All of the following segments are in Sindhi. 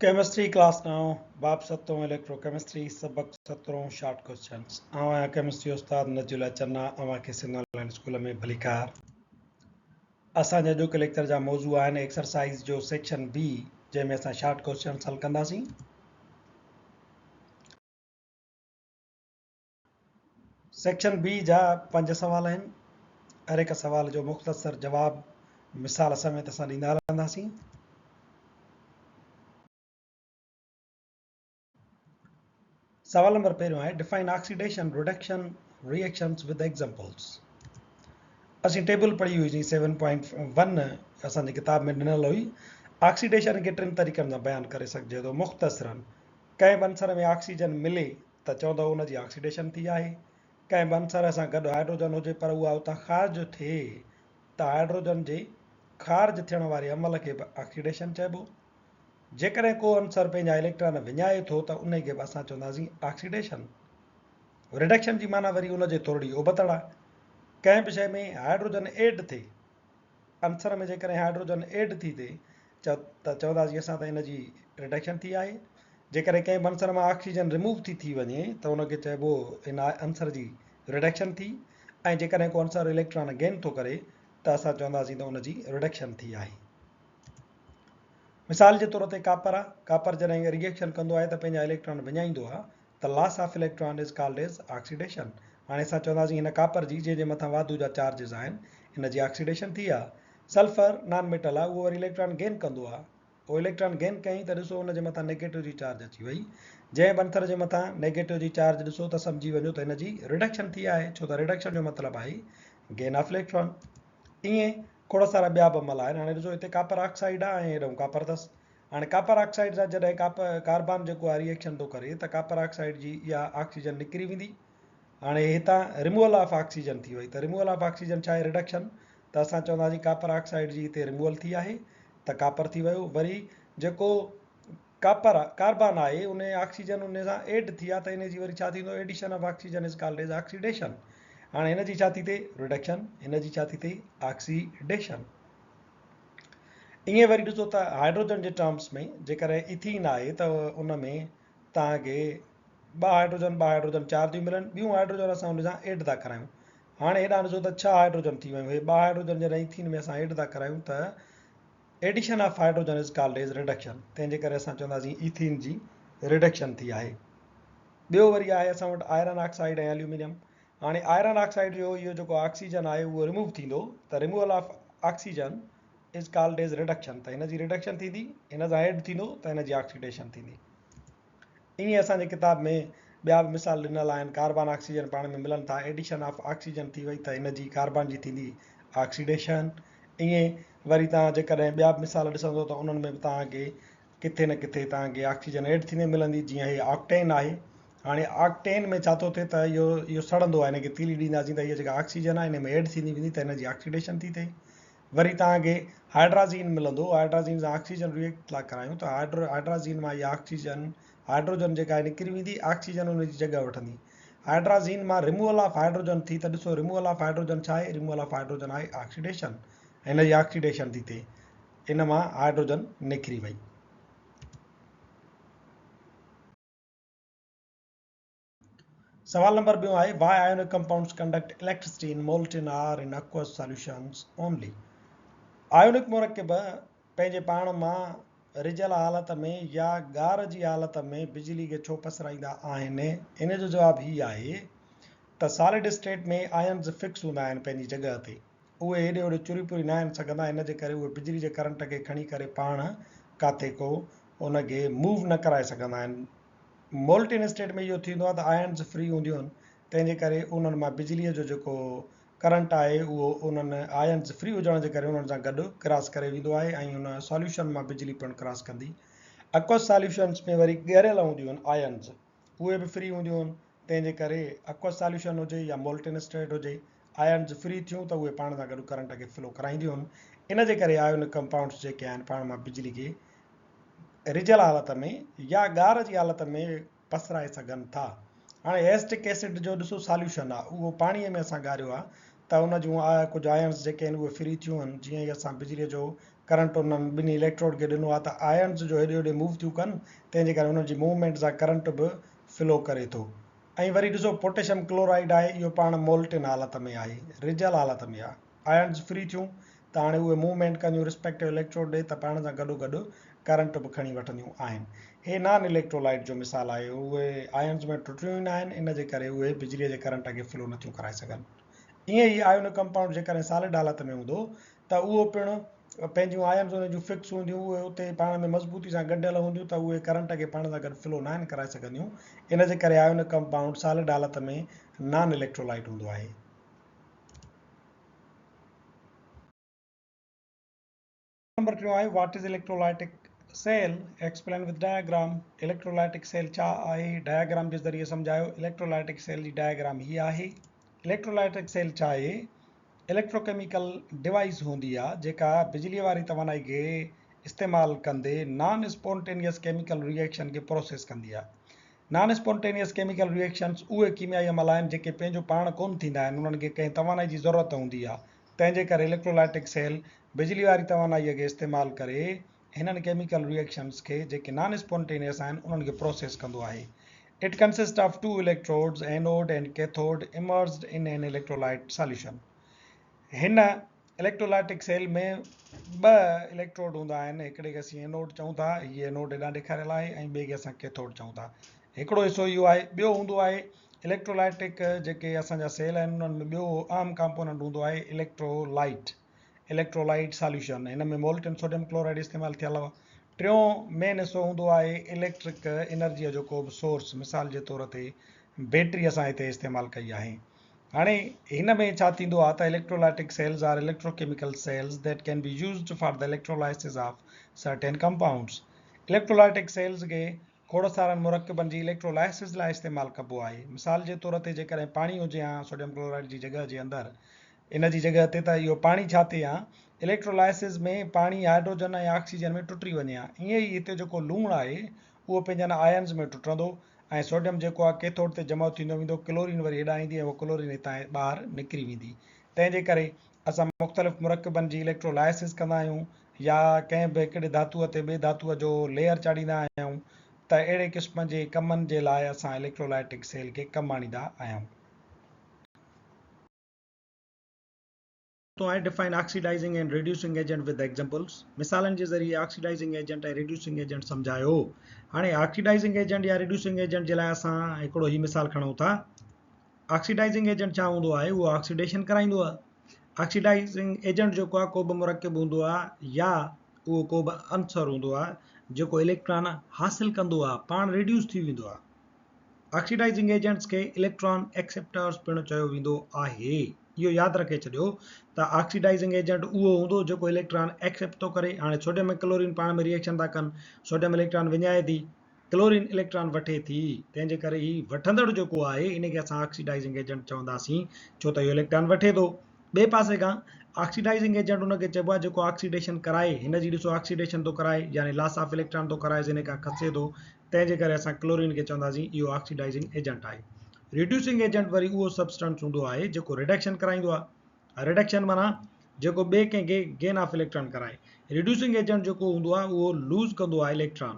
ڪيمسٽري ڪلاس نائون، باب ستون اليڪٽرو ڪيمسٽري، سبق سترهون شارٽ ڪوئسچنس. آئون آهيان ڪيمسٽري استاد نجي الله چنا، اوهان کي سنڌ آن لائين اسڪول ۾ ڀليڪار. اسان جي اڄوڪي ليڪچر جا موضوع آهن ايڪسرسائيز جو سيڪشن بي جنهن ۾ اسان شارٽ ڪوئسچنس حل ڪنداسين. سيڪشن بي جا پنج سوال آهن. هر هڪ سوال جو مختصر جواب مثال سميت اسان ڏيندا رهنداسين. سوال نمبر پهريون آهي define oxidation reduction reactions with examples. اسين ٽيبل پڙهي هئي سين 7.1 اسان جي ڪتاب ۾ ڏنل هئي. آڪسيڊيشن کي ٽن طريقن سان بيان ڪري سگهجي ٿو مختصرا ڪنهن به عنصر ۾ آڪسيجن ملي ته چوندؤ ان جي آڪسيڊيشن ٿي آهي. ڪنهن به عنصر سان گڏ هائيڊروجن هجي پر اها اتان خارج ٿئي ته هائيڊروجن جي خارج ٿيڻ واري عمل کي به آڪسيڊيشن چئبو. جيڪڏهن ڪو عنصر پنهنجا اليڪٽران وڃائي ٿو ته انهي کي به اسان چونداسين آڪسيڊيشن. رڊڪشن جي معنيٰ وري ان جي ٿورڙي ابتڙ آهي. ڪنهن به شيء ۾ هائيڊروجن ايڊ ٿئي عنصر ۾ جيڪڏهن هائيڊروجن ايڊ ٿي ٿئي ته چونداسين اسان ته ان جي رڊڪشن ٿي آهي. جيڪڏهن ڪنهن به عنصر مان آڪسيجن ريموو ٿي ٿي وڃي ته ان کي چئبو ان عنصر جي رڊڪشن ٿي ۽ جيڪڏهن ڪو عنصر اليڪٽران گين ٿو ڪري ته اسان چونداسين ته ان جي رڊڪشن ٿي آهي. مثال جي طور تي ڪاپر آهي، ڪاپر جڏهن ريئيڪشن ڪندو آهي ته پنهنجا اليڪٽران وڃائيندو آهي ته loss of electron is called as oxidation. هاڻي اسان چونداسين هن ڪاپر جي جنهن جي مٿان واڌو جا چارجز آهن ان جي آڪسيڊيشن ٿي آ. سلفر نان ميٽل آ اهو وري اليڪٽران گين ڪندو آ. اهو اليڪٽران گين ڪيائين ته ڏسو ان جي مٿان نيگيٽو جي چارج اچي وئي. جنهن به عنصر جي مٿان نيگيٽو جي چارج ڏسو ته سمجهي وڃو ته هن جي رڊڪشن ٿي آهي ڇو ته رڊڪشن جو مطلب آهي گين آف اليڪٽران. ائين کوڙ سارا ٻيا به عمل آهن. هاڻي ڏسو هتي ڪاپر آڪسائيڊ آ ۽ هيڏانهن ڪاپر اٿس. هاڻي ڪاپر آڪسائيڊ سان جڏهن ڪاپر ڪاربان جيڪو آهي ريئيڪشن ٿو ڪري ته ڪاپر آڪسائيڊ جي اها آڪسيجن نڪري ويندي. هاڻي هتان ريموول آف آڪسيجن ٿي وئي ته ريموول آف آڪسيجن ڇا آهي رڊڪشن ته اسان چونداسين ڪاپر آڪسائيڊ جي هتي ريموول ٿي آهي ته ڪاپر ٿي ويو وري جيڪو ڪاپر ڪاربان آهي ان آڪسيجن ان سان ايڊ ٿي آهي ته ان جي وري ڇا ٿيندو addition of oxygen is called as oxidation هاڻي هن جي ڇا ٿي ٿئي رڊڪشن هن جي ڇا ٿي ٿئي آڪسيڊيشن. ائين وري ڏسو ته هائيڊروجن جي ٽرمس ۾ جيڪڏهن ايٿين آهي ته ان ۾ توهان کي ٻه هائيڊروجن ٻه هائيڊروجن چار ٿيون ملن ٻيون هائيڊروجن اسان ان سان ايڊ ٿا ڪرايون هاڻي هيڏانهن ڏسو ته ڇهه هائيڊروجن ٿي ويون هي ٻه هائيڊروجن جڏهن ايٿين ۾ اسان ايڊ ٿا ڪرايون ته addition of hydrogen is called as reduction تنهن جي ڪري اسان چونداسين ايٿين جي رڊڪشن ٿي آهي ٻيو وري آهي اسان وٽ آئرن آڪسائيڊ ۽ اليومينيم هاڻي آئرن آڪسائيڊ جو اهو جيڪو آڪسيجن آهي اهو ريموو ٿيندو ته removal of oxygen is called as reduction ته هن جي رڊڪشن ٿيندي هن سان ايڊ ٿيندو ته هن جي آڪسيڊيشن ٿيندي. ائين اسان جي ڪتاب ۾ ٻيا به مثال ڏنل آهن ڪاربان آڪسيجن پاڻ ۾ ملن ٿا ايڊيشن آف آڪسيجن ٿي وئي ته هن جي ڪاربان جي ٿيندي آڪسيڊيشن ائين وري توهان جيڪڏهن ٻيا به مثال ڏسندو ته انهن ۾ به توهان کي ڪٿي نه ڪٿي توهان کي آڪسيجن ايڊ ٿيندي ملندي جيئن هي آڪٽين آهي هاڻي آڪٽين ۾ ڇا ٿو ٿئي ته اهو اهو سڙندو آهي هن کي تيلي ڏينداسين ته هيء جيڪا آڪسيجن آهي هن ۾ ايڊ ٿيندي ويندي ته هن جي آڪسيڊيشن ٿي ٿئي وري توهان کي هائڊرازين ملندو هائڊرازين سان آڪسيجن ريئيڪٽ ٿا ڪرايون ته هائڊرو هائڊرازين مان اها آڪسيجن هائڊروجن جيڪا آهي نڪري ويندي آڪسيجن ان جي جڳهه وٺندي هائڊرازين مان ريموول آف هائڊروجن ٿي ته ڏسو ريموول آف هائڊروجن ڇا آهي ريموول آف هائڊروجن آهي آڪسيڊيشن هن جي آڪسيڊيشن ٿي ٿئي ان مان هائيڊروجن نڪري وئي. سوال نمبر ٻيون آهي Why ionic compounds conduct electricity in molten or in aqueous solutions only? Ionic مرڪب پنهنجي پاڻ مان رجيل حالت ۾ يا ڳار جي حالت ۾ بجلي کي ڇو پسرائيندا آهن؟ ان جو جواب هي آهي ته سالڊ اسٽيٽ ۾ آئنز فڪس هوندا آهن پنهنجي جڳهه تي اهي هيڏي هوڏي چري پري ناهن سگهندا ان جي ڪري اهي بجلي جي ڪرنٽ کي کڻي ڪري پاڻ ڪاٿي ڪو ان کي موو نه ڪرائي سگهندا آهن. مولٽين اسٽيٽ ۾ اهو ٿيندو آهي ته آئنز فري هونديون آهن تنهن جي ڪري انهن مان بجلي جو جيڪو ڪرنٽ آهي اهو انهن آئنز فري هجڻ جي ڪري انهن سان گڏ ڪراس ڪري ويندو آهي ۽ ان ساليوشن مان بجلي پڻ ڪراس ڪندي. اڪوس ساليوشنس ۾ وري ڳريل هونديون آهن آئنز اهي به فري هونديون آهن تنهن جي ڪري اڪوس ساليوشن هجي يا مولٽين اسٽيٽ هجي آئنز فري ٿيون ته اهي پاڻ سان گڏ ڪرنٽ کي فلو ڪرائينديون آهن. ان جي ڪري آئيونڪ ڪمپائونڊس جيڪي آهن پاڻ مان بجلي کي رجيل حالت ۾ يا ڳار جي حالت ۾ پسرائي سگهن ٿا. هاڻي ايسٽڪ ايسڊ جو ڏسو ساليوشن آهي اهو پاڻي ۾ اسان ڳاريو آهي ته ان جون ڪجهه آئنز جيڪي آهن اهي فري ٿيون آهن جيئن ئي اسان بجلي جو ڪرنٽ انهن ٻنهي اليڪٽروڊ کي ڏنو آهي ته آئنز جو هيڏي هوڏي موو ٿيون ڪن، تنهن جي ڪري انهن جي موومينٽ سان ڪرنٽ به فلو ڪري ٿو. ۽ وري ڏسو پوٽيشم ڪلورائيڊ آهي اهو پاڻ مولٽن حالت ۾ آهي، رجيل حالت ۾ آهي. آئنز فري ٿيون ته هاڻي اهي موومينٽ ڪنديون رسپيڪٽو اليڪٽروڊ ڏي ته پاڻ سان گڏو گڏ ڪرنٽ به کڻي وٺنديون آهن. هي نان اليڪٽرولائيٽ جو مثال آهي، اهي آئنز ۾ ٽٽيون ئي ناهن ان جي ڪري اهي بجليء جي ڪرنٽ کي فلو نٿيون ڪرائي سگهن. ائين ئي آئيونڪ ڪمپائونڊ جيڪڏهن سالڊ حالت ۾ هوندو ته اهو پڻ پنهنجون آئنز ان جون فڪس هونديون، اهي اتي پاڻ ۾ مضبوطي سان ڳنڍيل هونديون ته اهي ڪرنٽ کي پاڻ سان گڏ فلو ناهن ڪرائي سگهنديون، ان جي ڪري آئيونڪ ڪمپائونڊ سالڊ حالت ۾ نان اليڪٽرولائيٽ هوندو آهي. نمبر ٽيون آهي what is electrolytic cell explain with diagram electrolytic cell ڇا آهي ڊاياگرام جي ذريعي سمجهايو اليڪٽرولائٽڪ سيل جي ڊاياگرام هي آهي اليڪٽرولائٽڪ سيل ڇا آهي اليڪٽروڪيميڪل ڊوائيس هوندي آهي جيڪا بجلي واري توانائي کي استعمال ڪندي نان اسپونٽينيس ڪيميڪل ريئيڪشن کي پروسيس ڪندي آهي. نان اسپونٽينيس ڪيميڪل ريئيڪشنس اهي ڪيميائي عمل آهن جيڪي پنهنجو پاڻ ڪونه ٿيندا آهن انهن کي ڪنهن توانائي جي ضرورت هوندي آهي تنهن جي ڪري اليڪٽرولائٽڪ سيل بجلي واري توانائيء کي استعمال ڪري هنن ڪيميڪل ريئيڪشنز کي جيڪي نان اسپونٽينيس آهن انهن کي پروسيس ڪندو آهي. It consist of two electrodes, anode and cathode, immersed in an electrolyte solution. هن اليڪٽرولائٽڪ سيل ۾ ٻه اليڪٽروڊ هوندا آهن، هڪڙي کي اسين اينوڊ چئون ٿا، هي اينوڊ هيڏانهن ڏيکاريل آهي ۽ ٻئي کي اسان ڪيٿوڊ چئون ٿا. هڪڙو حصو اهو آهي، ٻيو هوندو آهي اليڪٽرولائٽڪ جيڪي اسان جا سيل آهن انهن ۾ ٻيو اهم ڪامپوننٽ هوندو آهي اليڪٽرولائٽ، Electrolyte Solution، هن ۾ مولٽن سوڊيم ڪلورائيڊ استعمال ٿيل هو. ٽيون مين حصو هوندو آهي اليڪٽرڪ انرجيء جو ڪو به سورس مثال جي طور تي بيٽري اسان هتي استعمال ڪئي آهي. هاڻي هن ۾ ڇا ٿيندو آهي ته electrolytic cells are electrochemical cells that can be used for the electrolysis of certain compounds. Electrolytic cells کي کوڙ سارن مرڪبن جي اليڪٽرولائسز لاء استعمال ڪبو آهي. مثال جي طور تي جيڪڏهن پاڻي هجي ها سوڊيم ڪلورائيڊ جي جڳهه جي اندر ان جي جڳهه تي ته اهو پاڻي ڇا ٿئي ها اليڪٽرولائسز ۾ پاڻي هائيڊروجن ۽ آڪسيجن ۾ ٽٽي وڃي ها ائين ئي هتي جيڪو لوڻ آهي اهو پنهنجن آئنز ۾ ٽٽندو ۽ سوڊيم جيڪو آهي ڪيٿوڊ تي جمع ٿيندو ويندو ڪلورين وري هيڏانهن ايندي ۽ اها ڪلورين هتان ٻاهر نڪري ويندي تنهن جي ڪري اسان مختلف مرڪبن جي اليڪٽرولائسز ڪندا آهيون يا ڪنهن به هڪڙي ڌاتوء تي ٻئي ڌاتوء جو ليئر چاڙهيندا آهيون ته اهڙي قسم جي ڪمن جي لاء اسان اليڪٽرولائٽڪ سيل کي ڪم آڻيندا آهيون. آهي define oxidizing and reducing agent with examples مثالن جي ذريعي آڪسيڊائزنگ ايجنٽ ۽ ريڊيوسنگ ايجنٽ سمجهايو. هاڻي آڪسيڊائزنگ ايجنٽ يا ريڊيوسنگ ايجنٽ جي لاء اسان هڪڙو هي مثال کڻون ٿا. آڪسيڊائزنگ ايجنٽ ڇا هوندو آهي؟ اهو آڪسيڊيشن ڪرائيندو آهي. آڪسيڊائزنگ ايجنٽ جيڪو آهي ڪو به مرڪب هوندو آهي يا اهو ڪو به عنصر هوندو آهي جيڪو اليڪٽران حاصل ڪندو آهي پاڻ ريڊيوس ٿي ويندو آهي. آڪسيڊائزنگ ايجنٽس کي اليڪٽران ايڪسيپٽرز پڻ چيو ويندو آهي. اهو ياد رکي ڇڏيو ته آڪسيڊائزنگ ايجنٽ اهو هوندو جيڪو اليڪٽران ايڪسيپٽ ٿو ڪري. هاڻي سوڊيم ۽ ڪلورين پاڻ ۾ ريئيڪشن ٿا ڪن، سوڊيم اليڪٽران وڃائي ٿي، ڪلورين اليڪٽران وٺي ٿي، تنهن جي ڪري هي وٺندڙ جيڪو آهي ان کي اسان آڪسيڊائزنگ ايجنٽ چونداسين ڇو ته اهو اليڪٽران وٺي ٿو. ٻئي پاسي کان آڪسيڊائزنگ ايجنٽ ان کي چئبو آهي جيڪو آڪسيڊيشن ڪرائي، هن جي ڏسو آڪسيڊيشن ٿو ڪرائي يعني لاس آف اليڪٽران ٿو ڪرائيس ان کان کسي ٿو، تنهن جي ڪري اسان ڪلورين کي چونداسين اهو آڪسيڊائزنگ ايجنٽ آهي. ريڊيوسنگ ايجنٽ وري اهو سبسٽنس هوندو آهي جيڪو ريڊڪشن ڪرائيندو آهي. ريڊڪشن معنيٰ جيڪو ٻئي ڪنهن کي گين آف اليڪٽران ڪرائي. ريڊيوسنگ ايجنٽ جيڪو هوندو آهي اهو لوز ڪندو آهي اليڪٽران.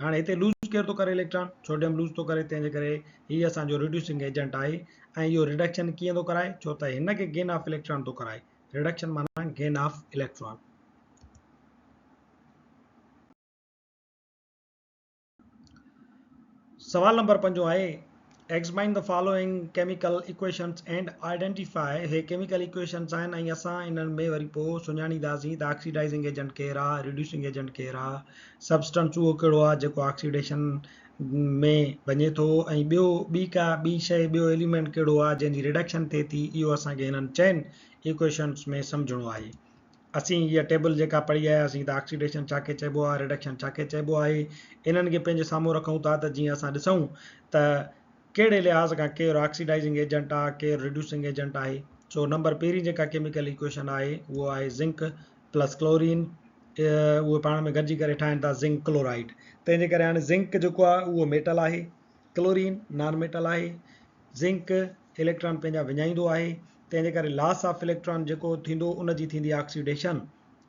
هاڻي هتي لوز ڪير ٿو ڪري اليڪٽران؟ سوڊيم لوز ٿو ڪري تنهن جي ڪري هي اسان جو ريڊيوسنگ ايجنٽ آهي ۽ اهو ريڊڪشن ڪيئن ٿو ڪرائي ڇو ته هن کي گين آف اليڪٽران ٿو ڪرائي. ريڊڪشن معنيٰ گين آف اليڪٽران. سوال نمبر پنجون آهي Examine the following chemical equations and identify هي ڪيميڪل ايڪويشنز آهن ۽ اسان انهن ۾ وري پوء سڃاڻينداسين ته آڪسيڊائزنگ ايجنٽ ڪير آهي ريڊيوسنگ ايجنٽ ڪير آهي سبسٽنس اهو ڪهڙو آهي جيڪو آڪسيڊيشن ۾ وڃي ٿو ۽ ٻيو ٻي ڪا ٻي شيء ٻيو ايليمينٽ ڪهڙو آهي جنهن جي ريڊڪشن ٿئي ٿي اهو اسان کي هنن چئن ايڪويشنز ۾ سمجهڻو آهي اسين هيء ٽيبل جيڪا پڙهي آياسين ته آڪسيڊيشن ڇا کي چئبو آهي، رڊڪشن ڇا کي چئبو آهي، انهن کي پنهنجي سامهون رکون ٿا ته جيئن اسان ڏسون ته ڪهڙي لحاظ کان ڪير آڪسيڊائزنگ ايجنٽ آهي، ڪير رڊيوسنگ ايجنٽ آهي. سو نمبر پهرين جيڪا ڪيميڪل ايڪويشن آهي اهو آهي زنڪ پلس ڪلورين اهي پاڻ ۾ گڏجي ڪري ٺاهين ٿا زنڪ ڪلورائيڊ. تنهن جي ڪري هاڻي زنڪ جيڪو آهي اهو ميٽل آهي، ڪلورين نان ميٽل آهي، زنڪ اليڪٽران پنهنجا وڃائيندو آهي، تنهن جي ڪري لاس آف اليڪٽران جيڪو ٿيندو ان جي ٿيندي آڪسيڊيشن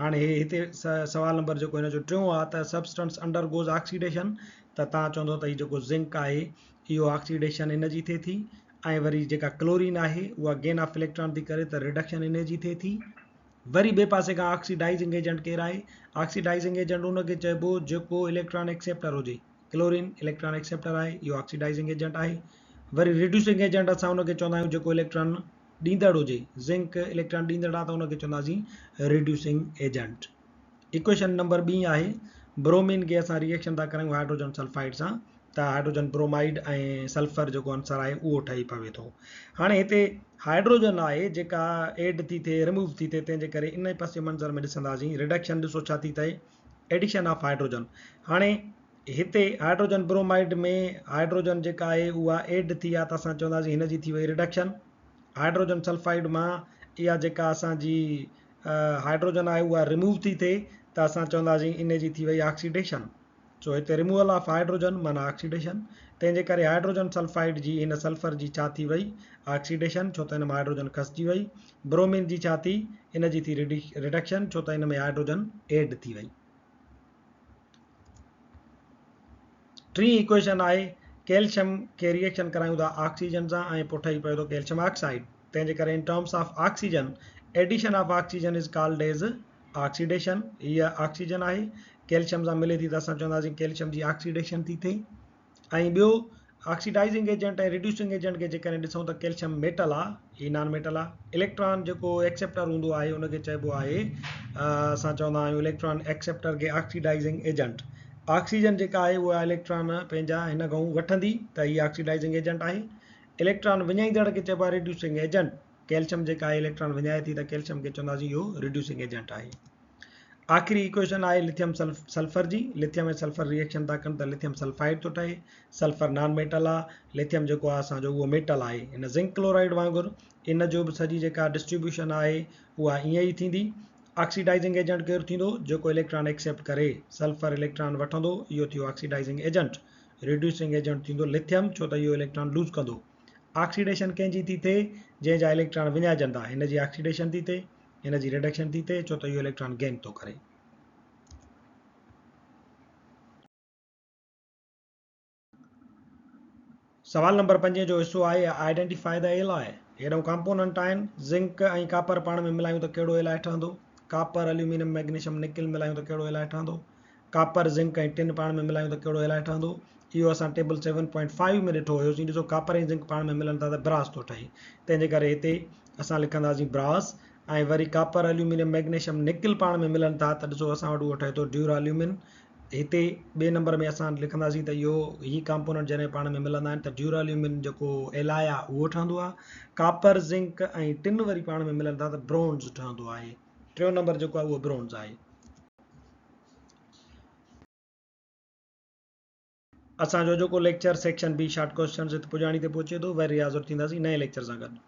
هاڻي هي هتي سوال نمبر جيڪو هن جو ٽيون آ ته سبسٽنس انڊر گوز آڪسيڊيشن ته توهان چوندو ته هي جيڪو زنڪ آهي اهو آڪسيڊيشن ان جي ٿئي ٿي ۽ وري جيڪا ڪلورين آهي اها گين آف اليڪٽران ٿي ڪري ته رڊڪشن ان جي ٿئي ٿي. وري ٻئي پاسي کان آڪسيڊائزنگ ايجنٽ ڪير آهي؟ آڪسيڊائزنگ ايجنٽ ان کي چئبو جيڪو اليڪٽران ايڪسيپٽر هجي. ڪلورين اليڪٽران ايڪسيپٽر آهي اهو آڪسيڊائزنگ ايجنٽ آهي. وري ريڊيوسنگ ايجنٽ اسان ان کي چوندا آهيون جيڪو اليڪٽران ڏيندڙ هجي، زنڪ اليڪٽران ڏيندڙ آهي ته ان کي چونداسين ريڊيوسنگ ايجنٽ. ايڪويشن نمبر ٻي آهي برومين کي اسان ريئيڪشن ٿا ڪرايون هائيڊروجن سلفائيڊ سان ته هائيڊروجن برومائيڊ ۽ سلفر جيڪو عنصر آهي اهو ٺهي پوي ٿو. هاڻي هتي هائيڊروجن آهي جيڪا ايڊ ٿي ٿئي ريموو ٿي ٿئي تنهن جي ڪري ان پس منظر ۾ ڏسنداسين ريڊڪشن ڏسو ڇا ٿي ٿئي ايڊيشن آف هائيڊروجن. هاڻي هتي هائيڊروجن برومائيڊ ۾ هائيڊروجن جيڪا آهي اها ايڊ ٿي آهي ته اسان چونداسين هن جي ٿي وئي ريڊڪشن. هائيڊروجن سلفائيڊ مان اها جيڪا اسان جي هائيڊروجن آهي اها ريموو ٿي ٿئي ته اسان چونداسين ان جي ٿي وئي آڪسيڊيشن. سو هتي ريموول آف هائيڊروجن معنيٰ آڪسيڊيشن. تنهن جي ڪري هائيڊروجن سلفائيڊ جي هن سلفر جي ڇا ٿي وئي آڪسيڊيشن ڇو ته هن مان هائيڊروجن کسجي وئي. برومين جي ڇا ٿي ان جي ٿي ريڊڪشن ڇو ته هن ۾ هائيڊروجن ايڊ ٿي وئي. ٽين ايڪويشن آهي ڪيلشم کي ريئيڪشن ڪرايون ٿا آڪسيجن سان ۽ پوء ٺهي پوي ٿو ڪيلشم آڪسائيڊ تنهن جي ڪري in terms of oxygen addition of oxygen is called as oxidation هيء آڪسيجن آهي ڪيلشم سان ملي ٿي ته اسان چونداسين ڪيلشم جي آڪسيڊيشن ٿي ٿئي ۽ ٻيو آڪسيڊائزنگ ايجنٽ ۽ ريڊيوسنگ ايجنٽ کي جيڪڏهن ڏسون ته ڪيلشم ميٽل آ هي نان ميٽل آ اليڪٽران جيڪو ايڪسيپٽر هوندو آهي ان کي چئبو آهي اسان چوندا آهيون اليڪٽران ايڪسيپٽر کي آڪسيڊائزنگ ايجنٽ آڪسيجن جيڪا آهي اها اليڪٽران پنهنجا هن کان وٺندي ته هي آڪسيڊائزنگ ايجنٽ آهي اليڪٽران وڃائيندڙ کي چئبو آهي ريڊيوسنگ ايجنٽ ڪيلشم جيڪا آهي اليڪٽران وڃائي ٿي ته ڪيلشم کي چونداسين اهو ريڊيوسنگ ايجنٽ آهي آخري ايڪويشن آهي لٿيم سلفر جي، لٿيم ۽ سلفر ريئيڪشن ٿا ڪن ته لٿيم سلفائيڊ ٿو ٺهي، سلفر نان ميٽل آ، لٿيم جيڪو آ اسان جو اهو ميٽل آهي، هن زنڪ ڪلورائيڊ وانگر ان جو به سڄي جيڪا ڊسٽريبيوشن آهي اها ائين ئي ٿيندي، آڪسيڊائزنگ ايجنٽ ڪير ٿيندو جيڪو اليڪٽران ايڪسيپٽ ڪري، سلفر اليڪٽران وٺندو اهو ٿيو آڪسيڊائزنگ ايجنٽ، ريڊيوسنگ ايجنٽ ٿيندو لٿيم ڇو ته اهو اليڪٽران لوز ڪندو، آڪسيڊيشن ڪنهن جي ٿي ٿئي جنهن جا اليڪٽران وڃائجن ٿا هن جي آڪسيڊيشن ٿي ٿئي. هن جي ريڊڪشن ٿي ٿئي ڇو ته اهو اليڪٽران گين ٿو ڪري. سوال نمبر پنجين جو حصو آهي آئيڊينٽيفائي دا ايلاء. هيڏانهن ڪمپوننٽ آهن زنڪ ۽ ڪاپر پاڻ ۾ ملايون ته ڪهڙو ايلاء ٺهندو؟ ڪاپر، اليومينيم، ميگنيشم، نڪل ملايون ته ڪهڙو ايلاء ٺهندو؟ ڪاپر، زنڪ ۽ ٽن پاڻ ۾ ملايون ته ڪهڙو ايلاء ٺهندو؟ اهو اسان ٽيبل سيون پوائنٽ فائيو ۾ ڏٺو هيوسين. ڏسو ڪاپر ۽ زنڪ پاڻ ۾ ملن ٿا ته براس ٿو ٺهي. تنهن جي ڪري هتي اسان لکنداسين براس ۽ وري ڪاپر، اليومينيم، ميگنيشم، نڪل پاڻ ۾ ملن ٿا ته ڏسو اسان وٽ اهو ٺهي ٿو ڊيوراليومين. هتي ٻئي نمبر ۾ اسان لکنداسين ته اهو هي ڪامپوننٽ جڏهن پاڻ ۾ ملندا آهن ته ڊيوراليومين جيڪو ايلاء آهي اهو ٺهندو آهي. ڪاپر، زنڪ ۽ ٽن وري پاڻ ۾ ملن ٿا ته برونز ٺهندو آهي. ٽيون نمبر جيڪو آهي اهو برونز آهي. اسان جو اڄوڪو lecture section B short questions هت پڄاڻي تي پهچي ٿو. وري حاضر ٿينداسين نئين ليڪچر سان گڏ.